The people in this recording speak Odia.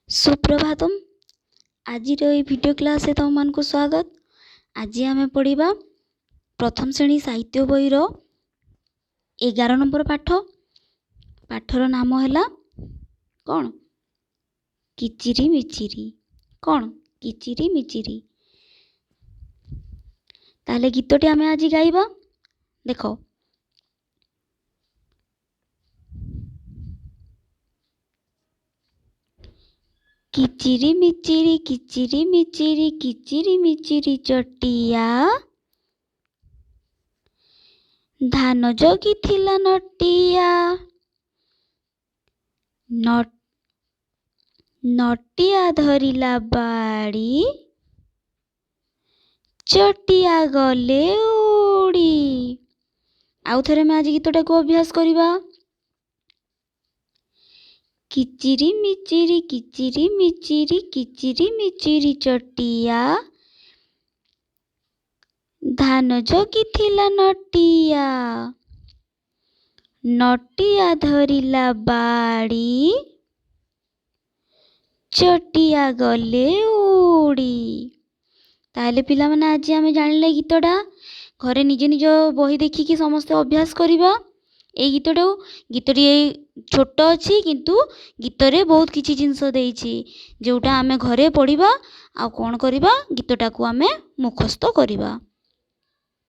ସୁପ୍ରଭାତମ। ଆଜିର ଏଇ ଭିଡ଼ିଓ କ୍ଲାସ୍ରେ ତୁମମାନଙ୍କୁ ସ୍ୱାଗତ। ଆଜି ଆମେ ପଢ଼ିବା ପ୍ରଥମ ଶ୍ରେଣୀ ସାହିତ୍ୟ ବହିର 11 ନମ୍ବର ପାଠ। ପାଠର ନାମ ହେଲା କ'ଣ? କିଚିରି ମିଚିରି। କ'ଣ? କିଚିରି ମିଚିରି। ତାହେଲେ ଗୀତଟି ଆମେ ଆଜି ଗାଇବା। ଦେଖ, କିଚିରି ମିଚିରି କିଚିରି ମିଚିରି କିଚିରି ମିଚିରି ଚଟିଆ, ଧାନ ଜଗିଥିଲା ନଟିଆ। ନଟିଆ ଧରିଲା ବାଡ଼ି, ଚଟିଆ ଗଲେ ଉଡ଼ି। ଆଉ ଥରେ ଆମେ ଆଜି ଗୀତଟାକୁ ଅଭ୍ୟାସ କରିବା। କିଚିରି ମିଚିରି କିଚିରି ମିଚିରି କିଚିରି ମିଚିରି ଚଟିଆ, ଧାନ ଜଗିଥିଲା ନଟିଆ। ନଟିଆ ଧରିଲା ବାଡ଼ି, ଚଟିଆ ଗଲେ ଉଡ଼ି। ତାହେଲେ ପିଲାମାନେ, ଆଜି ଆମେ ଜାଣିଲେ ଗୀତଟା। ଘରେ ନିଜ ନିଜ ବହି ଦେଖିକି ସମସ୍ତେ ଅଭ୍ୟାସ କରିବା ଏଇ ଗୀତଟାକୁ। ଗୀତଟି ଏଇ ଛୋଟ ଅଛି, କିନ୍ତୁ ଗୀତରେ ବହୁତ କିଛି ଜିନିଷ ଦେଇଛି, ଯେଉଁଟା ଆମେ ଘରେ ପଢ଼ିବା ଆଉ କ'ଣ କରିବା, ଗୀତଟାକୁ ଆମେ ମୁଖସ୍ଥ କରିବା।